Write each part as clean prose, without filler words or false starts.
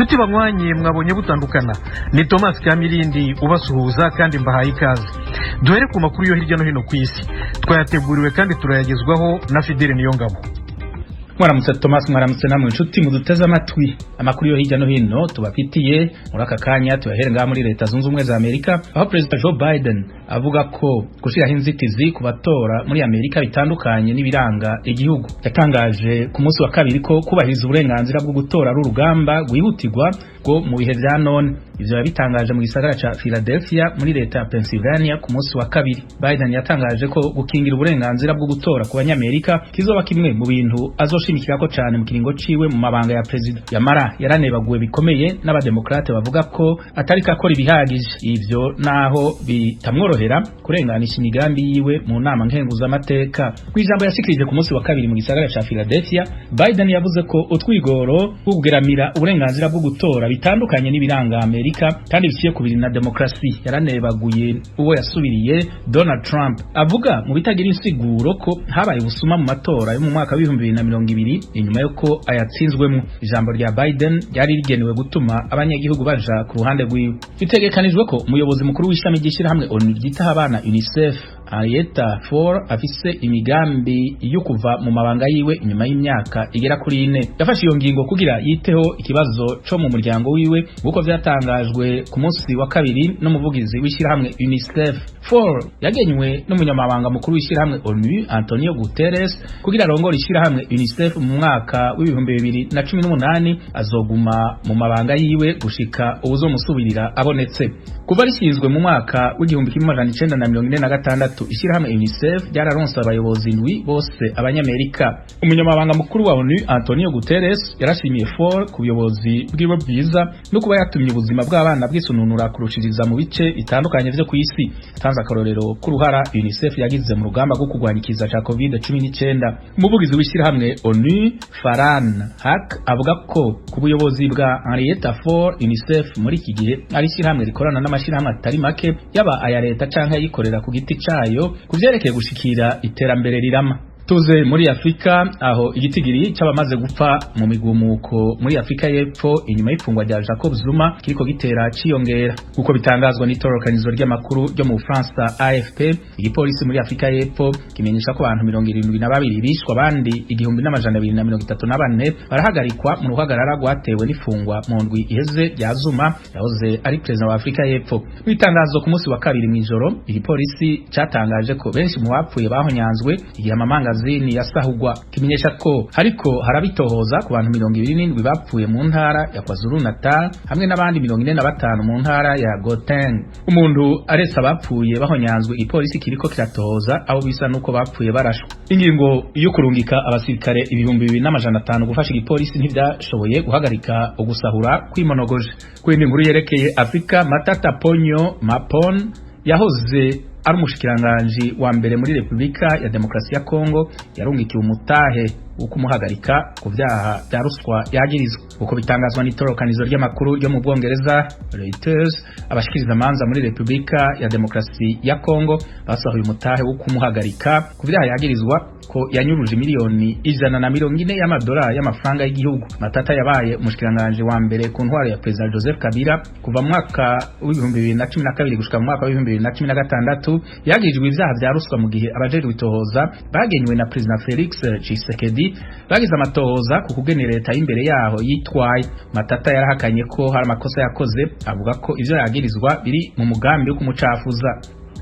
Nshuti banywanyi, mwabonye butandukana. Ni Thomas Kamirindi ubasuhuza kandi mbahaye ikaze. Duhere ku makuru yo hirya no hino ku isi, twayateguriwe kandi turayagezwaho na Fidele Niyongabo. Mwaramutse Thomas, mwaramutse namwe inshuti muduteze amatwi. Amakuru yo hirya no hino tubafitiye muri aka kanya tuyahere ngaha muri Leta Zunze Ubumwe za Amerika, aho Perezida Joe Biden avuga ko gushiraho inzitizi ku batora muri Amerika bitandukanye n'ibiranga igihugu. Yatangaje ku munsi wa kabiri ko kubahiriza uburenganzira bwo gutora ari urugamba rwihutirwa rwo mu bihe vya none. Ivyo yabitangaje mu gisagara ca Philadelphia muri leta ya Pennsylvania ku munsi wa kabiri. Biden yatangaje ko gukingira uburenganzira bwo gutora ku Banyamerika kizoba kimwe mu bintu azoshimikirako cane mu kiringo ciwe mu mabanga ya perezida. Yamara yaranebaguwe bikomeye n'Abademokrate bavuga ko atariko akora ibihagije. Ivyo naho bitamworohera kurenganisha imigambi yiwe mu nama nkenguzamateka. Kw'ijambo yashikirije ku munsi wa kabiri mu gisagara ca Philadelphia, Biden yavuze ko utwigoro bwo kugeramira uburenganzira bwo gutora bitandukanye n'ibiranga Amerika kandi biciye kubiri na demokrasi. Yaranebaguye uwo yasubiriye, Donald Trump, avuga mu bitagira insiguro ko habaye ubusuma mu matora yo mu mwaka w'2020 inyuma yuko ayatsinzwemo. Ijambo rya Biden ryari rigenewe gutuma abanyagihugu baja ku ruhande rwiwe. Bitegekanijwe ko umuyobozi mukuru w'ishami ry'ishirahamwe ONU ryitaho abana, UNICEF, Henrietta Fore, afise imigambi yo kuva mu mabanga yiwe inyuma y'imyaka igera kuri 4. Yafashe iyo ngingo kugira yiteho ikibazo co mu muryango wiwe, nk'uko vyatangajwe ku munsi wa kabiri n'umuvugizi w'ishirahamwe UNICEF. Fore yagenywe n'umunyamabanga mukuru w'ishirahamwe ONU, Antonio Guterres, kugira arongore ishirahamwe UNICEF mu mwaka w'2018. Azoguma mu mabanga yiwe gushika uwuzomusubirira abonetse. Kuva rishinzwe mu mwaka w'1946, ishirahamwe UNICEF ryararonse abayobozi indwi, bose Abanyamerika. Umunyamabanga mukuru wa ONU, Antonio Guterres, yarashimiye Fore ku buyobozi bwiwe bwiza no kuba yatumye ubuzima bw'abana bwisununura kurushiriza mu bice bitandukanye vyo ku isi. Yatanze akarorero k'uruhara UNICEF yagize mu rugamba rwo kurwanya ikiza ca COVID-19. Umuvugizi w'ishirahamwe ONU, Farhan Haq, avuga ko ku buyobozi bwa Henrietta Fore, UNICEF muri iki gihe ari ishirahamwe rikorana n'amashirahamwe atari make, yaba aya leta canke ayikorera ku giti cayo, ku vyerekeye gushikira iterambere rirama. Tuze muri Afrika, aho igitigiri c'abamaze gupfa mu migumuko muri Afrika y'Epfo inyuma y'ifungwa rya Jacob Zuma kiriko gitera ciyongera, kuko bitangazwa n'itororokanizo ry'amakuru ryo mu Bufaransa, AFP. Igipolisi muri Afrika y'Epfo kimenyesha ko abantu 72 bishwe, abandi 1234 barahagarikwa mu ruhagarara rwatewe n'ifungwa mu ndwi iheze rya Zuma yahoze ari perezida wa Afrika y'Epfo. Mu itangazo ku munsi wa kabiri mw'ijoro, igipolisi catangaje ko benshi mu bapfuye bahonyanzwe igihe amamangazini yasahugwa. Kimenyesha ko hariko harabitohoza ku bantu 27 bapfuye mu ntara ya KwaZulu Natal hamwe n'abandi 45 mu ntara ya Gauteng. Umuntu aretse abapfuye bahonyanzwe, ipolisi kiriko kiratohoza abo bisa nuko bapfuye barashwe. Ingingo yo kurungika abasirikare 2500 gufasha igipolisi ntivyashoboye guhagarika ugusahura kwimonogoje. Kwindi nkuru yerekeye Afrika, Matata Ponyo Mapon yahoze ari umushikiranganji wa mbere muri Republika ya Demokarasi ya Kongo yarungikiwe umutahe wo kumuhagarika ku vyaha vya ruswa yagirizwa, uko bitangazwa n'itororokanizo ry'amakuru ryo mu Bwongereza, Reuters. Abashikiriza amanza muri Republika ya Demokarasi ya Kongo basohoye umutahe wo kumuhagarika ku vyaha yagirizwa ko yanyuruje miliyoni 140 y'amadolari y'amafaranga y'igihugu. Matata yabaye umushikiranganji wa mbere ku ntwaro ya Perezida Joseph Kabila kuva mu mwaka w'2012 gushika mu mwaka w'2016. Yagirijwe ivyaha vya ruswa mu gihe abajejwe itohoza bagenywe na Perezida Felix Tshisekedi bagize amatohoza ku kugena leta y'imbere yaho yitwaye. Matata yarahakanye ko hari amakosa yakoze, avuga ko ivyo yagirizwa biri mu mugambi wo kumucafuza.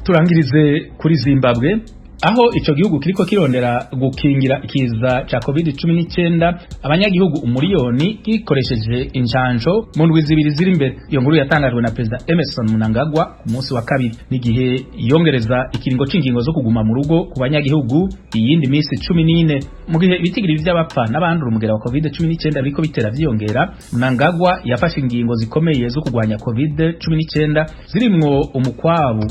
Turangirize kuri Zimbabwe, aho ico gihugu kiriko kirondera gukingira ikiza ca COVID-19 abanyagihugu 1 miliyoni gikoresheje injanjo mu ndwi 2 ziri imbere. Iyo nkuru yatangajwe na Perezida Emerson Mnangagwa ku munsi wa kabiri, n'igihe yongereza ikiringo c'ingingo zo kuguma mu rugo ku banyagihugu iyindi minsi 14, mu gihe ibitigiri vy'abapfa n'abandura umugera wa COVID-19 biriko bitera vyiyongera. Mnangagwa yafashe ingingo zikomeye zo kugwanya COVID-19 zirimwo umukwabu.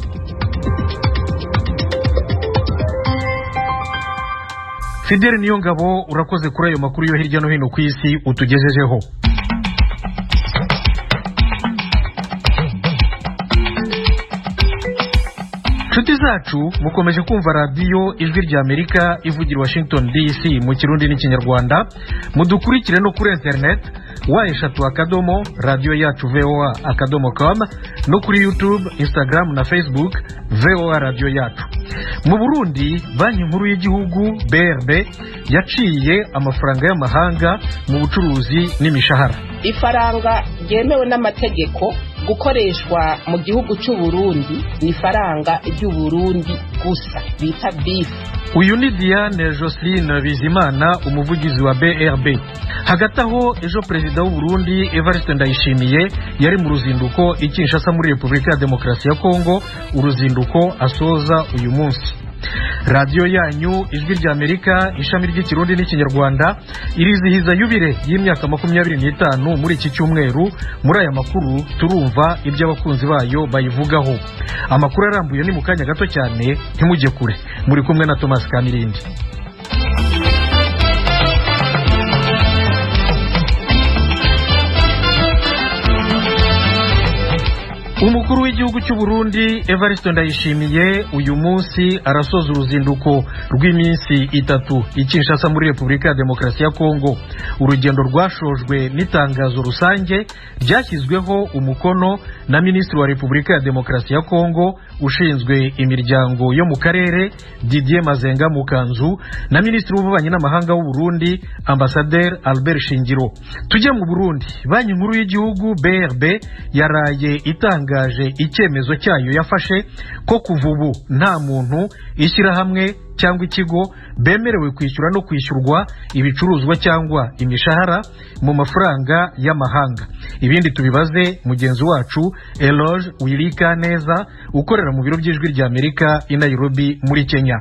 Fidele Niyongabo, urakoze kuri ayo makuru yo hirya no hino ku isi utugejejeho. Nshuti zacu, mukomeje kumva Radiyo Ijwi ry'Amerika ivugira Washington DC mu Kirundi n'Ikinyarwanda. Mudukurikire no kuri interineti, www.radioyacuvoa.com, no kuri YouTube, Instagram na Facebook, VOA Radiyo Yacu. Mu Burundi, Banki Nkuru y'Igihugu BRB yaciye amafaranga y'amahanga mu bucuruzi n'imishahara. Ifaranga ryemewe n'amategeko gukoreshwa mu gihugu cy'u Burundi ni ifaranga ry'u Burundi gusa bita BIF. Uyu ni Diane Joseline Bizimana, umuvugizi wa BRB. Hagati aho, ejo Perezida w'u Burundi Evariste Ndayishimiye yari mu ruzinduko i Kinshasa muri Repubulika ya Demokarasi ya Kongo, uruzinduko asoza uyu munsi. Radiyo yanyu Ijwi ry'Amerika, ishami ry'Ikirundi n'Ikinyarwanda, irizihiza yubile y'imyaka 25 muri iki cyumweru. Muri aya makuru turumva ibyo abakunzi bayo bayivugaho. Amakuru arambuye ni mu kanya gato cyane, ntimujye kure. Muri kumwe na Thomas Kamirindi. Umukuru w'igihugu cy'u Burundi Evariste Ndayishimiye uyu munsi arasoza uruzinduko rw'iminsi 3 i Kinshasa muri Repubulika ya Demokarasi ya Kongo. Urugendo rwashojwe n'itangazo rusange ryashyizweho umukono na Minisitiri wa Repubulika ya Demokarasi ya Kongo ushinzwe imiryango yo mu karere, Didier Mazenga Mukanzu, na Minisitiri w'Ububanyi n'Amahanga w'u Burundi, Ambasaderi Albert Shingiro. Tujye mu Burundi. Banki Nkuru y'Igihugu BRB yaraye itangaje icyemezo cyayo yafashe ko kuva ubu nta muntu, ishyirahamwe cyangwa ikigo bemerewe kwishyura no kwishyurwa ibicuruzwa cyangwa imishahara mu mafaranga y'amahanga. Ibindi tubibaze mugenzi wacu Eloge Wirika Neza, ukorera mu biro by'Ijwi ry'Amerika i Nairobi muri Kenya.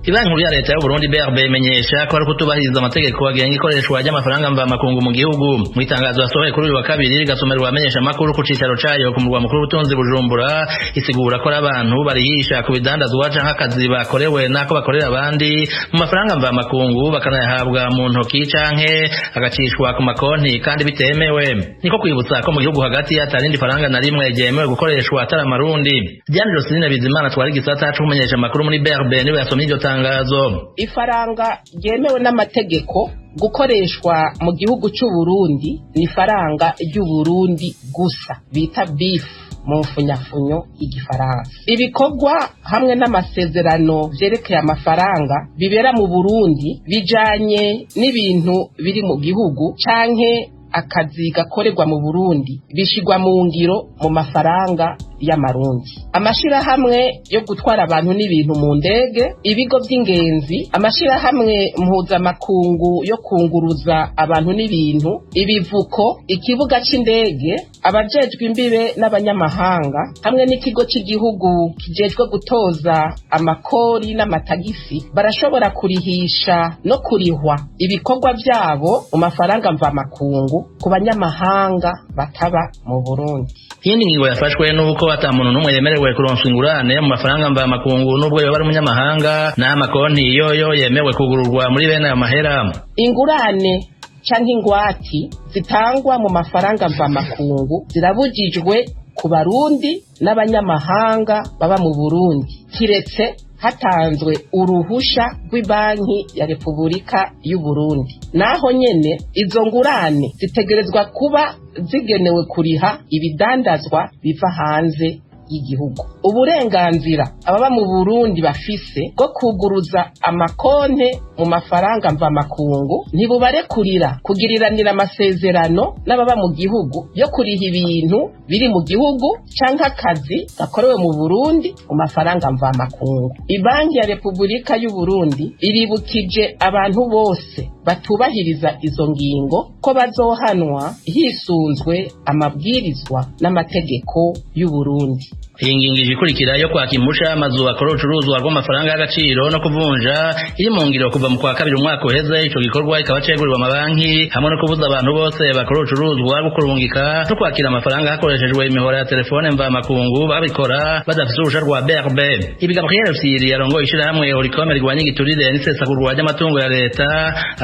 Ibanki Nkuru ya Leta y'u Burundi BRB imenyesha ko ari kutubahiriza amategeko agenga ikoreshwa ry'amafaranga mvamakungu mu gihugu. Mu itangazo yasohoye kuri uyu wa kabiri, rigasomerwa abamenyesha amakuru ku cicaro cayo ku murwa mukuru w'ubutunzi Bujumbura, isigura ko ari abantu barihisha ku bidandazwa canke akazi bakorewe n'ako bakorera abandi mu mafaranga mvamakungu, bakanayahabwa mu ntoki canke agacishwa ku makonti kandi bitemewe. Niko kwibutsa ko mu gihugu hagati atarindi faranga na rimwe ryemewe gukoreshwa atari amarundi. Diane Joseline Bizimana twari igisata co kumenyesha amakuru muri BRB niwe yasomye iryo tangazo. Ifaranga ryemewe n'amategeko gukoreshwa mu gihugu cy'u Burundi ni ifaranga ry'u Burundi gusa bita BIF mu mfunyafunyo y'igifaransa. Ibikorwa hamwe n'amasezerano vyerekeye amafaranga bibera mu Burundi bijanye n'ibintu biri mu gihugu canke akazi gakorerwa mu Burundi bishigwa mu ngiro mu mafaranga y'amarundi. Amashirahamwe yo gutwara abantu n'ibintu mu ndege, ibigo by'ingenzi, amashirahamwe mpuzamakungu yo kunguruza abantu n'ibintu, ibivuko, ikibuga c'indege, abajejwe imbibe n'abanyamahanga, hamwe n'ikigo cy'igihugu kijejwe gutoza amakori n'amatagisi barashobora kurihisha no kurihwa ibikorwa vyabo mu mafaranga mvamakungu ku banyamahanga bataba mu Burundi. Iyindi ngingo yafashwe nuko ata muntu n'umwe yemerewe kuronswa ingurane mu mafaranga mvamakungu nubwo yoba ari umunyamahanga, n'amakonti yoyo yemewe kugururwa muri bene ayo mahera. Ingurane canke ingwati zitangwa mu mafaranga mvamakungu zirabujijwe ku Barundi n'abanyamahanga baba mu Burundi, kiretse hatanzwe uruhusha rw'ibanki ya Repubulika y'u Burundi. Naho nyene izo ngurane zitegerezwa kuba zigenewe kuriha ibidandazwa biva hanze y'igihugu. Uburenganzira ababa mu Burundi bafise bwo kuguruza amakonte mu mafaranga mvamakungu ntibubarekurira kugiriranira amasezerano n'ababa mu gihugu yo kuriha ibintu biri mu gihugu canke akazi gakorewe mu Burundi mu mafaranga mvamakungu. Ibanki ya Repubulika y'u Burundi iribukije abantu bose batubahiriza izo ngingo ko bazohanwa hisunzwe amabwirizwa n'amategeko y'u Burundi. Iyi ngingo ije ikurikira yo kwaka imusha amazu akora urucuruzwa rw'amafaranga y'agaciro no kuvunja, iri mu ngiro kuva mu kwa kabiri umwaka uheze. Ico gikorwa ikaba cegurirwa amabanki, hamwe no kubuza abantu bose bakora urucuruzwa rwo kurungika no kwakira amafaranga hakoreshejwe imihora ya telefone mvamakungu babikora badafise uruhusha rwa BRB. Ibi Gabriel Rufyiri yarongoye ishirahamwe Oricom rigwanya igiturire n'isesagurwa ry'amatungo ya leta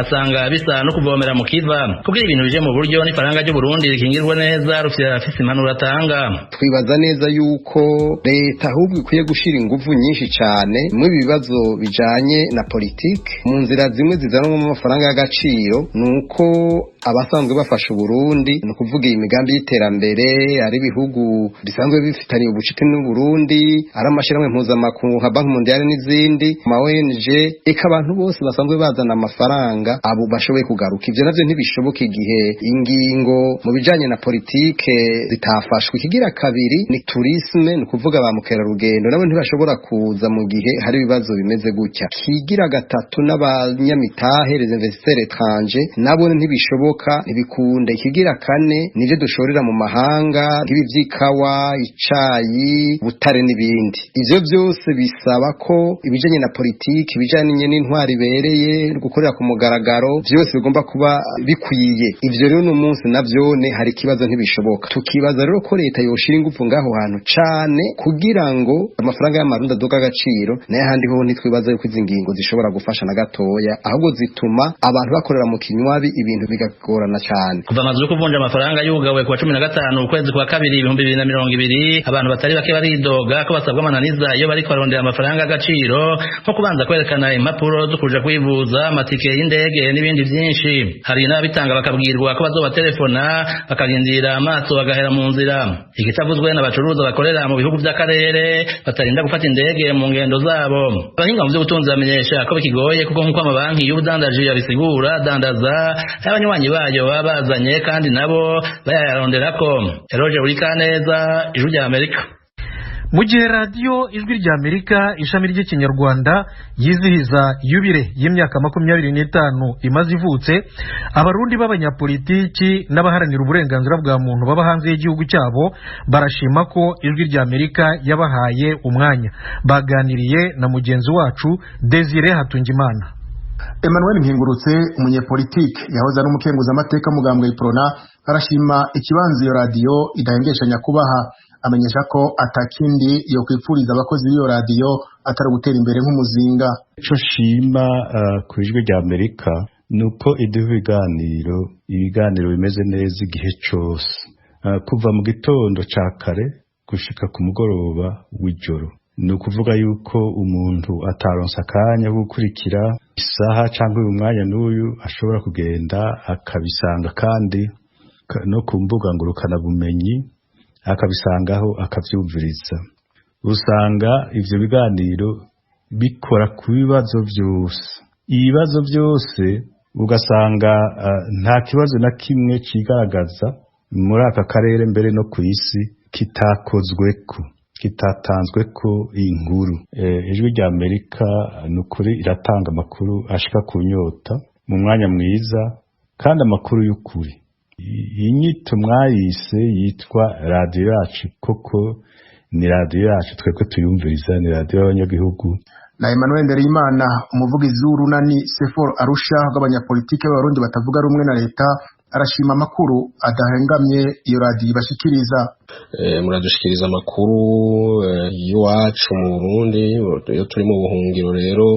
asanga bisa no kuvomera mu kiva. Kugira ibintu bije mu buryo n'ifaranga ry'u Burundi rikingirwe neza, Rufyiri arafise impanuro atanga. Twibaza neza yuko leta ahubwo ikwiye gushira ingufu nyinshi cyane muri ibibazo bijanye na politike mu nzira zimwe zizanwa mu mafaranga y'agaciro, nuko abasanzwe bafasha Burundi, ni ukuvuga iyi migambi y'iterambere, ari ibihugu bisanzwe bifitaniye ubucuti n'u Burundi, ari amashirahamwe mpuzamakungu nka Banki Mondiale n'izindi ma ONG, eka abantu bose basanzwe bazana amafaranga abo bashoboye kugaruka. Ivyo navyo ntibishoboka igihe ingingo mu bijanye na politike zitafashwe. Ikigira kabiri ni tourisme, ni ukuvuga ba mukerarugendo nabo ntibashobora kuza mu gihe hari ibibazo bimeze gutya. Kigira gatatu n'abanyamitahe, les investisseurs étrangers, nabo ntibishoboka, ntibikunda. Ikigira kane nivyo dushorera mu mahanga nk'ibi vy'ikawa, icayi, butare n'ibindi. Ivyo byose bisaba ko ibijanye na politike, ibijanye n'intwari ibereye, gukorera ku mugaragaro, vyose bigomba kuba bikwiye. Ivyo rero n'umunsi navyone hari ikibazo, ntibishoboka. Tukibaza rero ko leta yoshira ingufu ngaho hantu cane kugira ngo amafaranga y'amarundi aduga agaciro. Nayo ahandi ho ntitwibaza yuko izi ngingo zishobora gufasha na gatoya, ahubwo zituma abantu bakorera mu kinywabi, ibintu bigagorana cyane. Kuva amazu yo kuvunja amafaranga yugawe kuwa 15 ukwezi kwa kabiri 2020, abantu batari bake baridoga ko basabwa amananiza iyo bariko barondera amafaranga y'agaciro, nko kubanza kwerekana impapuro zo kuja kwivuza, amatike y'indege n'ibindi vyinshi. Hari n'ababitanga bakabwirwa ko bazobatelefona, bakarindira amaso bagahera mu nzira. Ikitavuzwe n'abacuruza bakorera mu bihugu vy'akarere batarinda gufata indege mu ngendo zabo. Abahinga mu vy'ubutunzi bamenyesha ko bikigoye, kuko nk'uko amabanki y'ubudandaji yabisigura, dandaza abanywanyi bayo baba bazanye kandi nabo bayaronderako. Eroje Burikaneza, Ijwi rya Amerika. Mu gihe Radiyo Ijwi rya Amerika ishami ry'Ikinyarwanda yizihiza yubile y'imyaka 25 imaze ivutse, Abarundi b'abanyapolitiki n'abaharanira uburenganzira bwa muntu baba hanze y'igihugu cyabo barashima ko Ijwi rya Amerika yabahaye umwanya. Baganiriye na mugenzi wacu Desire Hatungimana. Emmanuel Nkengurutse, umunyepolitike yahoze ari umukenguzamateka mugambwe Iprona, arashima ikibanza iyo radiyo idahengeshanya kubaha. Amenyesha ko atakindi yo kwipfuriza abakozi b'iyo radiyo atari gutera imbere nk'umuzinga. Ico shima ku Ijwi rya Amerika nuko iduha ibiganiro bimeze neza igihe cose, kuva mu gitondo ca kare gushika ku mugoroba w'ijoro. Ni ukuvuga yuko umuntu ataronsa akanya ko gukurikira isaha cyangwa uyu mwanya n'uyu, ashobora kugenda akabisanga, kandi no ku mbuga ngurukanabumenyi akabisangaho akavyumviriza. Usanga ivyo biganiro bikora ku bibazo vyose, ibibazo byose, ugasanga nta kibazo na kimwe cigaragaza muri aka karere, mbere no ku isi, kitakozweko, kitatanzwe ko inkuru. Ijwi rya Amerika ni ukuri iratanga amakuru ashika ku nyota mu mwanya mwiza kandi amakuru y'ukuri. Inyito mwayise yitwa radiyo yacu, koko ni radiyo yacu, twebwe tuyumviriza, ni radiyo y'abanyagihugu. Na Emmanuel Ndereyimana, umuvugizi w'urunani Sefor Arusha rw'abanyapolitike b'Abarundi batavuga rumwe na leta, arashima amakuru adahengamye iyo radiyo ibashikiriza. Muradushikiriza amakuru y'iwacu mu Burundi iyo turi mu buhungiro. Rero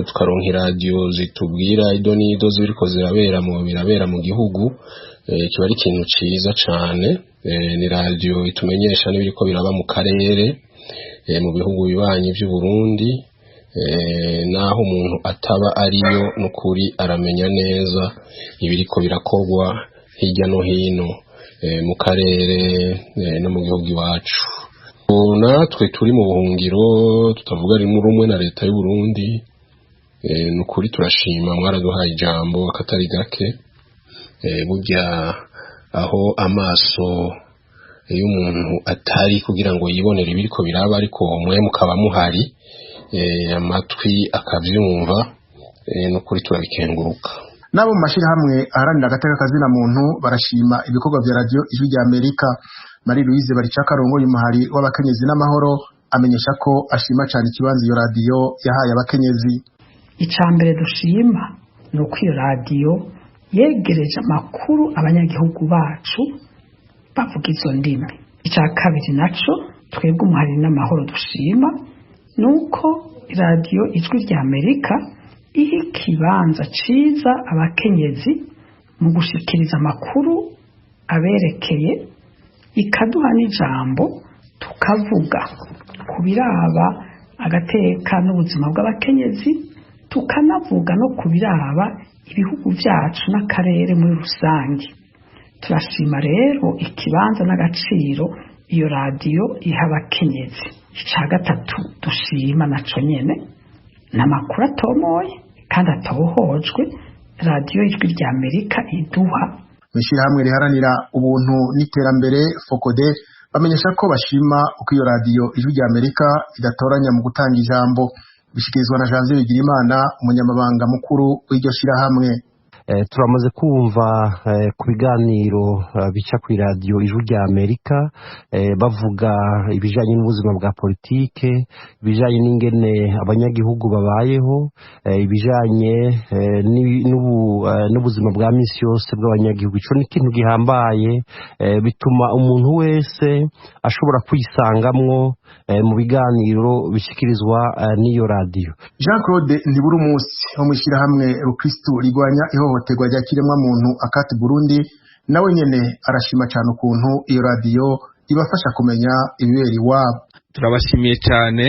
tukaronka iradiyo zitubwira ido n'ido ziriko zirabera mu birabera mu gihugu, kiba ari ikintu ciza cane. Ni radiyo itumenyesha n'ibiriko biraba mu karere, mu bihugu bibanyi vy'u Burundi, naho umuntu ataba ariyo, n'ukuri aramenya neza ibiriko birakorwa hirya no hino mu karere no mu gihugu iwacu. Natwe turi mu buhungiro tutavuga rumwe na leta y'u Burundi, n'ukuri turashima, mwaraduhaye ijambo akatari gake. Burya aho amaso y'umuntu atari kugira ngo yibonere ibiriko biraba, ariko mwe mukaba muhari, amatwi akavyumva, n'ukuri turabikenguruka. N'abo mu mashirahamwe aharanira agateka kazina muntu barashima ibikorwa vya Radiyo Ijwi rya Amerika. Marie Louise Baricakarongoye umuhari w'abakenyezi n'amahoro amenyesha ko ashima cane ikibanza iyo radiyo yahaye abakenyezi. Icya mbere dushima ni uko iyo radiyo yegereje amakuru abanyagihugu bacu bavuga izo ndimi. Icya kabiri naco twebwe umuhari n'amahoro dushima ni uko Radiyo Ijwi rya Amerika iha ikibanza ciza abakenyezi mu gushikiriza amakuru aberekeye, ikaduha n'ijambo. Tukavuga ku biraba agateka n'ubuzima bw'abakenyezi, tukanavuga no ku biraba ibihugu byacu n'akarere muri rusange. Turashima rero ikibanza n'agaciro iyo radiyo iha abakenyezi. Icya gatatu dushima naco nyene ni amakuru atomoye kandi atohojwe radiyo Ijwi rya Amerika iduha. Mw'ishirahamwe riharanira ubuntu n'iterambere FOCODE bamenyesha ko bashima uko iyo radiyo Ijwi rya Amerika idatoranya mu gutanga ijambo. Bishikirizwa na Janvier Bigirimana, umunyamabanga mukuru w'iryo shirahamwe. Turamaze kumva ku biganiro bica ku iradiyo Ijwi rya Amerika, bavuga ibijanye n'ubuzima bwa politike, ibijanye n'ingene abanyagihugu babayeho, ibijanye n'ubuzima bwa misi yose bw'abanyagihugu. Ico ni ikintu gihambaye, bituma umuntu wese ashobora kwisangamwo mu biganiro bishikirizwa n'iyo radiyo. Jean Claude Ntiburumusi wo mw'ishirahamwe Rukristu rigwanya ihohoterwa rya kiremwamuntu Akati Burundi, nawe nyene arashima cyane ukuntu iyo radiyo ibafasha kumenya ibibera iwabo. Turabashimiye cyane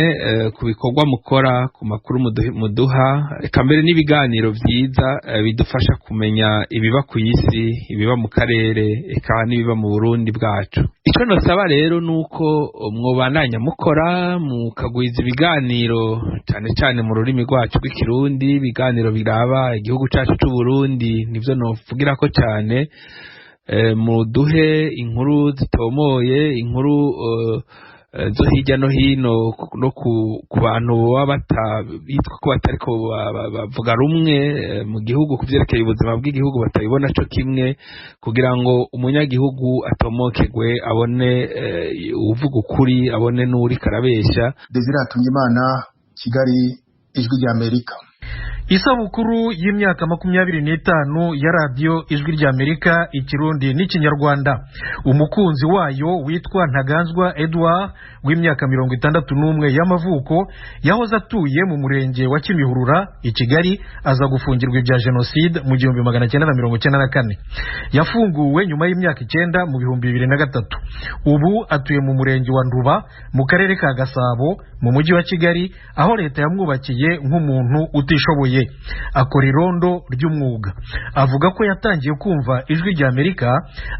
ku bikorwa mukora, ku makuru muduha, eka mbere n'ibiganiro vyiza bidufasha kumenya ibiba ku isi, ibiba mu karere, eka n'ibiba mu Burundi bwacu. Ico nosaba rero nuko mwobandanya mukora, mukagwiza ibiganiro cyane cyane mu rurimi rwacu rw'ikirundi, ibiganiro biraba igihugu cacu c'u Burundi, nivyo novugirako cyane. Muduhe inkuru zitomoye, inkuru zo hirya no hino no ku bantu baba bitwa ko batariko bavuga rumwe mu gihugu ku vyerekeye ubuzima bw'igihugu, batabibona co kimwe, kugira ngo umunyagihugu atomokegwe, abone uvuga ukuri, abone n'uwuriko arabesha. Desire Hatungimana, Kigali, Ijwi rya Amerika. Isabukuru y'imyaka 25 ya radiyo Ijwi rya Amerika ikirundi n'ikinyarwanda. Umukunzi wayo witwa Ntaganzwa Edouard w'imyaka 61 y'amavuko, yahoze atuye mu murenge wa Kimihurura i Kigali, aza gufungirwa ibya jenoside mu 1994. Yafunguwe nyuma y'imyaka 9 mu 2003. Ubu atuye mu murenge wa Nduba mu karere ka Gasabo mu mujyi wa Kigali, aho leta yamwubakiye nk'umuntu utishoboye. Akora irondo ry'umwuga. Avuga ko yatangiye kumva Ijwi rya Amerika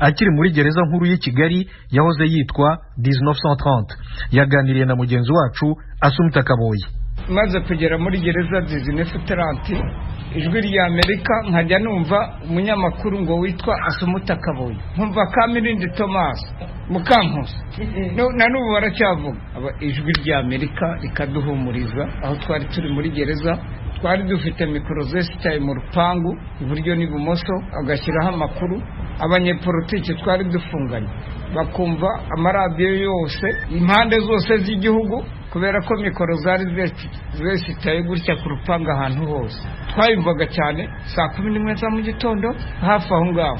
akiri muri gereza nkuru y'i Kigali yahoze yitwa 1930. Yaganiriye na mugenzi wacu Asumta Kaboyi. Maze kugera muri gereza 1930, Ijwi rya Amerika nkajya numva umunyamakuru ngo witwa Asumta Kaboyi, nkumva Kamirindi Thomas Mukankusi, na n'ubu baracyavuga. Ijwi rya Amerika rikaduhumuriza aho twari turi muri gereza. Twari dufite mikoro zesitaye mu rupangu iburyo n'ibumoso, agashyiraho amakuru. Abanyepolitiki twari dufunganye bakumva amaradiyo yose impande zose z'igihugu, kubera ko mikoro zari zesitaye gutya ku rupangu ahantu hose. Twayumvaga cyane saa 11 za mu gitondo hafi aho ngaho,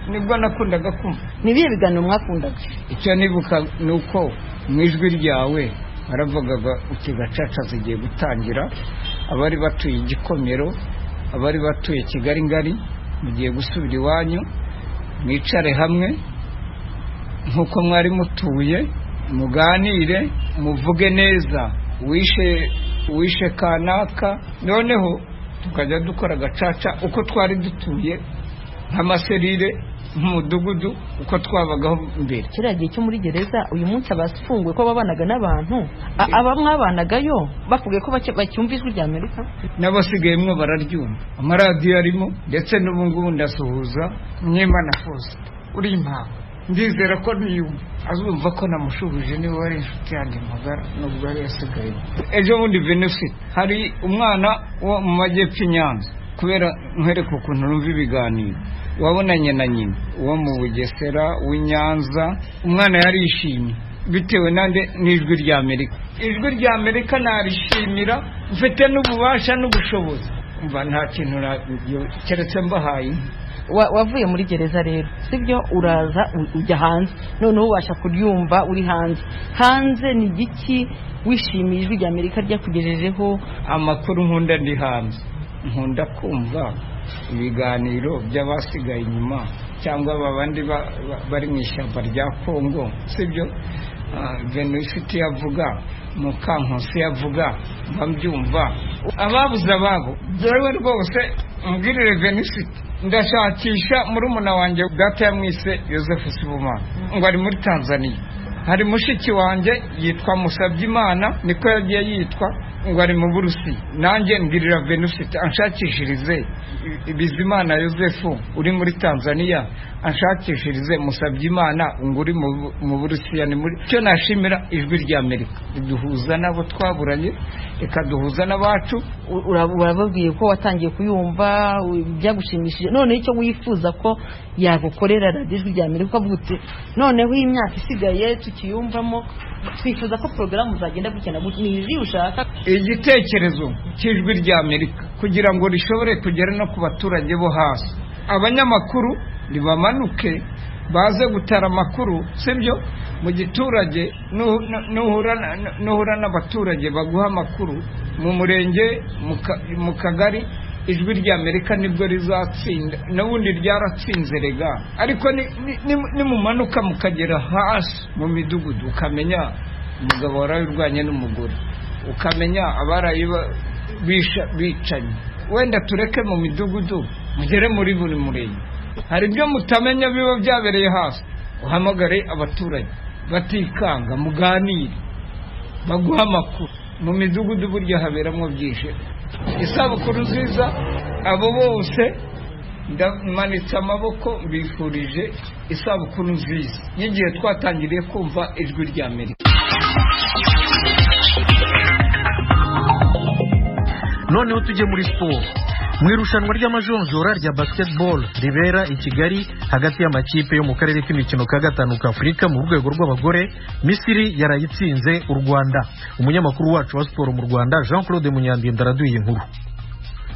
nibwo nakundaga kumva. Ni ibihe biganiro mwakundaga? Icyo nibuka ni uko mu ijwi ryawe baravugaga uti gacaca zigiye gutangira, abari batuye Igikomero, abari batuye Kigali ngari, mugiye gusubira iwanyu, mwicare hamwe nkuko mwari mutuye, muganire, muvuge neza uwishe kanaka. Noneho tukajya dukora gacaca uko twari dutuye, nk'amaserire, nk'umudugudu, uko twabagaho mbere. Kiriya gihe cyo muri gereza, uyu munsi abafunguwe ko babanaga n'abantu, aba mwabanagayo bakubwiye ko bacyumva Ijwi rya Amerika? N'abasigayemwo bararyumva, amaradiyo arimo, ndetse n'ubu ngubu ndasuhuza Munyemana Faustin uri impanga, ndizera ko niyumva azumva ko namushuhuje, niba wari inshuti yanjye magara nubwo yari yasigaye. Ejo bundi Venusi hari umwana wo mu majyepfo i Nyanza, kubera nkwereka ukuntu numva ibiganiro, wabonanye na nyina uwo mu Bugesera w'i Nyanza, umwana yarishimye bitewe nande n'Ijwi rya Amerika. Ijwi rya Amerika narishimira, mfite n'ububasha n'ubushobozi, umva nta kintu keretse mbahaye. Wavuye muri gereza rero sibyo, uraza ujya hanze, noneho ubasha kuryumva uri hanze. Hanze ni igiki wishimiye Ijwi rya Amerika ryakugejejeho? Amakuru nkunda ndi hanze, nkunda kumva ibiganiro by'abasigaye inyuma cyangwa abandi bari mu ishyamba rya Kongo, sibyo? Venuste yavuga, Mukankusi yavuga, mba mbyumva. Ababuze ababo, jewe rwose mbwirire Venuste, ndashakisha murumuna wanjye, data yamwise Yosefu Sibomana, ngo ari muri Tanzania. Hari mushiki wanjye yitwa Musabyimana, niko yagiye yitwa, ngo ari mu Burusiya. Nanjye mbwirira Venuste anshakishirize Bizimana Yosefu uri muri Tanzania, anshakishirize Musabyimana ngo uri mu Burusiya. Ni muri icyo nashimira Ijwi rya Amerika, riduhuza n'abo twaburanye, rikaduhuza n'abacu. Urababwiye ko watangiye kuyumva, byagushimishije. Noneho icyo wifuza ko yagukorera Radiyo Ijwi rya Amerika, ukavuga uti noneho iyi myaka isigaye tukiyumvamo, twifuza ko porogaramu zagenda gutya na gutya, ni izi ushaka? Igitekerezo cy'Ijwi rya Amerika, kugira ngo rishobore kugera no ku baturage bo hasi, abanyamakuru nibamanuke baze gutara amakuru, sibyo? Mu giturage nuhura n'abaturage baguha amakuru mu murenge, mu kagari. Ijwi rya Amerika nibwo rizatsinda, n'ubundi ryaratsinze rega. Ariko nimumanuka mukagera hasi mu midugudu, ukamenya umugabo waraye urwanye n'umugore, ukamenya abaraye bicanye, wenda tureke mu midugudu, mugere muri buri murenge, hari ibyo mutamenya biba byabereye hasi. Uhamagare abaturage batikanga, muganire, baguha amakuru. Mu midugudu burya haberamo byinshi. Isabukuru nziza abo bose, ndamanitse amaboko, mbifurije isabukuru nziza y'igihe twatangiriye kumva Ijwi rya Amerika. Noneho tujye muri siporo. Mu irushanwa ry'amajonjora rya basketball ribera i Kigali hagati y'amakipe yo mu karere k'imikino ka gatanu ka Afurika mu rwego rw'abagore, Misiri yarayitsinze u Rwanda. Umunyamakuru wacu wa siporo mu Rwanda, Jean Claude Munyandinda, araduye inkuru.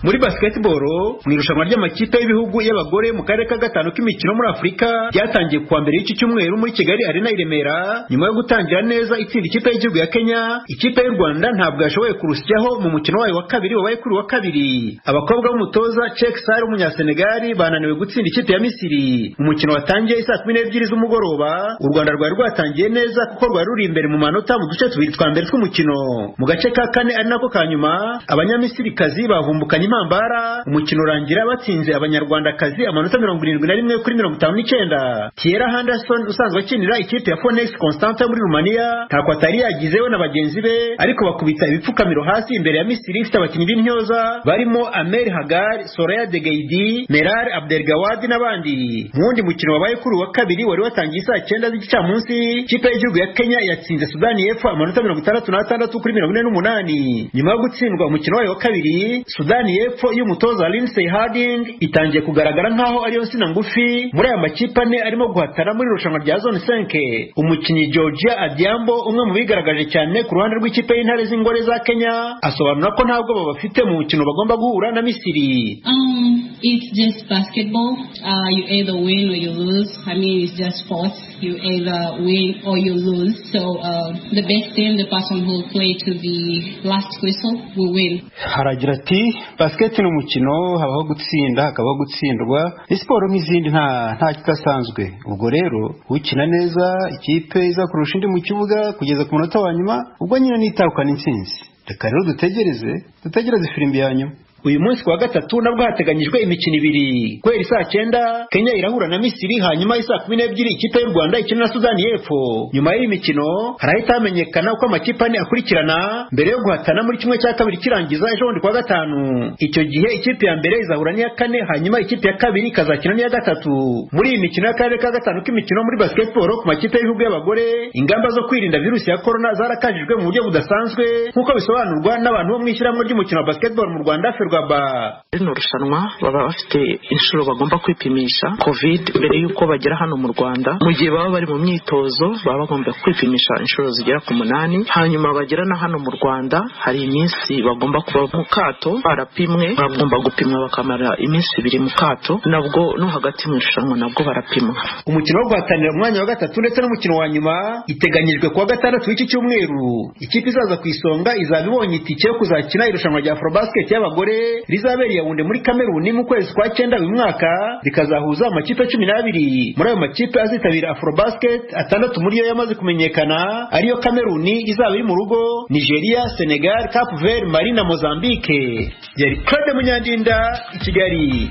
Muri basketball, mu irushanwa ry'amakipe y'ibihugu y'abagore mu karere ka gatanu k'imikino muri Afurika ryatangiye kuwa mbere y'iki cyumweru muri Kigali Arena i Remera, nyuma yo gutangira neza itsinda ikipe y'igihugu ya Kenya, ikipe y'u Rwanda ntabwo yashoboye kurusyaho mu mukino wayo wa kabiri wabaye kuri wa kabiri. Abakobwa b'umutoza Cheikh Sarr w'umunyasenegali bananiwe gutsinda ikipe ya Misiri. Umukino watangiye isaa 12 z'umugoroba. U Rwanda rwari rwatangiye neza kuko rwari ruri imbere mu manota mu duce tubiri twa mbere tw'umukino. Mu gace ka kane ari nako ka nyuma, Abanyamisirikazi bavumbukanye impambara, umukino urangira batsinze Abanyarwandakazi amanota 71 kuri 59. Tierra Henderson usanzwe akinira ikipe ya Phoenix Constanta muri Rumaniya ntako atari yagizewe na bagenzi be, ariko bakubita ibipfukamiro hasi imbere ya Misiri ifite abakinnyi b'intyoza barimo Amer Hagar, Soraya Degeidi, Merar Abdelgawad n'abandi. Mu wundi mukino wabaye kuri wa kabiri wari watangiye isaa 9 z'igicamunsi, ikipe y'igihugu ya Kenya yatsinze Sudani y'Epfo amanota 66 kuri 48. Nyuma yo gutsindwa umukino wayo wa kabiri, Sudani y'Epfo y'umutoza Lindsay Harding itangiye kugaragara nkaho ariyo nsina ngufi muri aya makipe ane arimo guhatana muri irushanwa rya Zone 5. Umukinnyi Georgia Adiambo, umwe mu bigaragaje cyane ku ruhande rw'ikipe y'Intare z'Ingore za Kenya, asobanura ko nta bwoba bafite mu mukino bagomba guhura na Misiri. It's just basketball. You either win or you lose. I mean, it's just sports. You either win or you lose. So the best team, the person who will play to the last whistle, will win. Haragira ati basket ni umukino, habaho gutsinda hakabaho gutsindwa, ni siporo nk'izindi, nta kidasanzwe. Ubwo rero ukina neza ikipe iza kurusha indi mu kibuga kugeza ku munota wa nyuma, ubwo nyine nitahukana intsinzi. Reka rero dutegereze ifirimbi ya nyuma. Uyu munsi kuwa gatatu nabwo hateganyijwe imikino ibiri. Guhera isaa 9 Kenya irahura na Misiri, hanyuma isaa 12 ikipe y'u Rwanda ikina na Sudani y'Epfo. Nyuma y'iyi mikino harahita hamenyekana uko amakipe ane akurikirana mbere yo guhatana muri kimwe cya kabiri kirangiza ejo bundi kuwa gatanu. Icyo gihe ikipe ya mbere izahura n'iya kane, hanyuma ikipe ya kabiri ikazakina n'iya gatatu. Muri iyi mikino y'akarere ka gatanu k'imikino muri basketball ku makipe y'ibihugu y'abagore, ingamba zo kwirinda virusi ya corona zarakajijwe mu buryo budasanzwe, nk'uko bisobanurwa n'abantu bo mu ishyirahamwe ry'umukino wa basketball mu Rwanda, Rino rushanwa baba bafite inshuro bagomba kwipimisha covid mbere y'uko bagera hano mu Rwanda. Mu gihe baba bari mu myitozo baba bagomba kwipimisha inshuro zigera ku 8, hanyuma bagera na hano mu Rwanda hari iminsi bagomba kuba mu kato barapimwe, bagomba gupimwa bakamara iminsi 2 mu kato, nabwo no hagati mu irushanwa nabwo barapimwa. Umukino wo guhatanira umwanya wa gatatu ndetse n'umukino wa nyuma iteganyijwe kuwa gatandatu w'iki cyumweru. Ikipe izaza ku isonga izaba ibonye itike yo kuzakina irushanwa rya Afrobasket y'abagore rizabera i Yaounde muri Kameruni mu kwezi kwa 9 uyu mwaka, rikazahuza amakipe 12. Muri ayo makipe azitabira Afrobasket, 6 muri yo yamaze kumenyekana, ariyo Kameruni izaba iri mu rugo, Nigeria, Senegal, Cape Verde, Mali na Mozambique. Yari Claude Munyandinda i Kigali.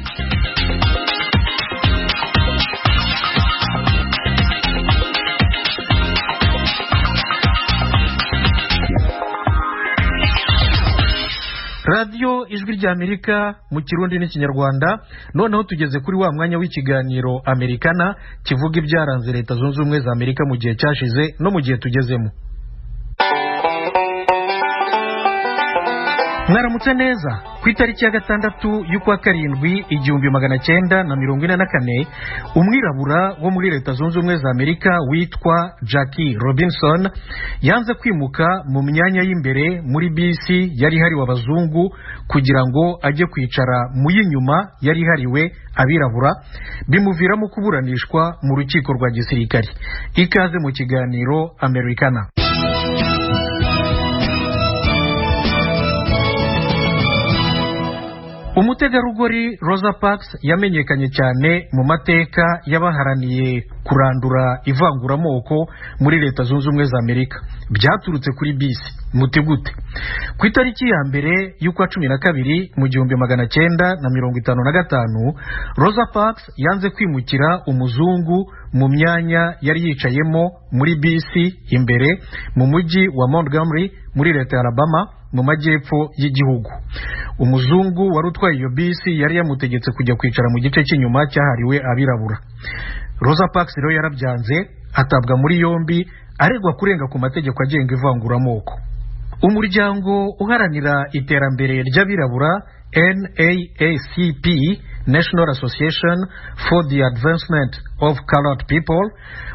Radiyo Ijwi ry'Amerika mu Kirundi n'Ikinyarwanda. Noneho tugeze kuri wa mwanya w'ikiganiro Amerikana kivuga ibyaranze Leta Zunze Ubumwe za Amerika mu gihe cyashize no mu gihe tugezemo. Mwaramutse neza. Ku itariki ya 6 y'ukwa 7 1944, umwirabura wo muri Leta Zunze Ubumwe za Amerika witwa Jackie Robinson yanze kwimuka mu myanya y'imbere muri bisi yari hariwe abazungu kugira ngo ajye kwicara mu y'inyuma yari hariwe abirabura, bimuviramo kuburanishwa mu rukiko rwa gisirikare. Ikaze mu kiganiro Americana. Umutegarugori Rosa Parks yamenyekanye cyane mu mateka y'abaharaniye kurandura ivanguramoko muri Leta Zunze Ubumwe za Amerika. Byaturutse kuri bisi. Mutegute. Ku itariki ya 1 y'ukwa 12 mu 1955, Rosa Parks yanze kwimukira umuzungu mu myanya yari yicayemo muri bisi imbere mu mujyi wa Montgomery muri Leta ya Alabama mu majyepfo y'igihugu. Umuzungu wari utwaye iyo bisi yari yamutegetse kujya kwicara mu gice cy'inyuma cyahariwe abirabura. Rosa Parks rero yarabyanze, atabwa muri yombi aregwa kurenga ku mategeko agenga ivanguramoko. Umuryango uharanira iterambere ry'abirabura NAACP, National Association for the Advancement of Colored People,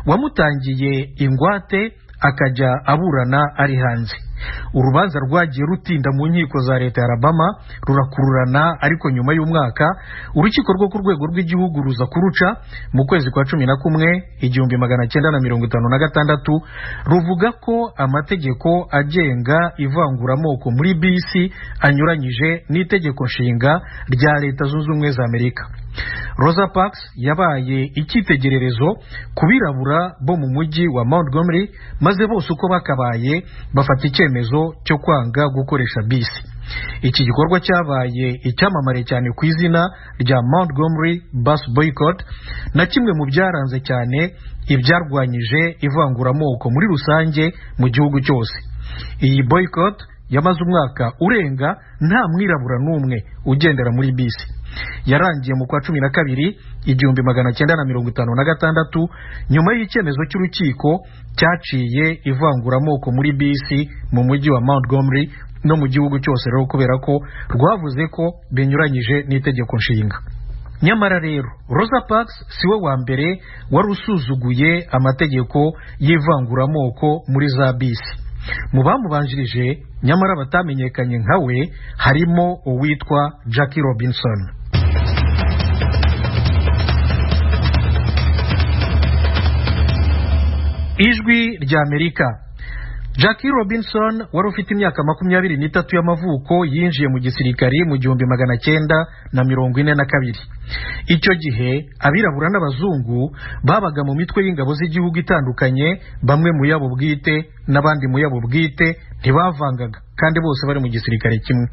wamutangiye ingwate akajya aburana ari hanze. Urubanza rwagiye rutinda mu nkiko za Leta ya Alabama rurakururana, ariko nyuma y'umwaka urukiko rwo ku rwego rw'igihugu ruza kuruca mu kwezi kwa 11 1956, ruvuga ko amategeko agenga ivanguramoko muri bisi anyuranyije n'itegeko nshinga rya Leta Zunze Ubumwe za Amerika. Rosa Parks yabaye icyitegererezo ku birabura bo mu mujyi wa Montgomery, maze bose uko bakabaye bafata icyemezo cyo kwanga gukoresha bisi. Iki gikorwa cyabaye icyamamare cyane ku izina rya Montgomery Bus Boycott, na kimwe mu byaranze cyane ibyarwanyije ivanguramoko muri rusange mu gihugu cyose. Iyi boycott yamaze umwaka urenga nta mwirabura n'umwe ugendera muri bisi. Yarangiye mu kwa 12 1956 nyuma y'icyemezo cy'urukiko cyaciye ivanguramoko muri bisi mu mujyi wa Montgomery no mu gihugu cyose, rero kubera ko rwavuze ko binyuranyije n'itegeko nshinga. Nyamara rero Rosa Parks siwe wa mbere wari usuzuguye amategeko y'ivanguramoko muri za bisi. Mu bamubanjirije nyamara batamenyekanye nkawe harimo uwitwa Jackie Robinson. Ijwi rya Amerika. Jackie Robinson wari ufite imyaka 23 y'amavuko yinjiye mu gisirikari mu 1942. Icyo gihe abirabura n'abazungu babaga mu mitwe y'ingabo z'igihugu itandukanye, bamwe mu yabo bwite n'abandi mu yabo bwite, ntibavangaga kandi bose bari mu gisirikare kimwe.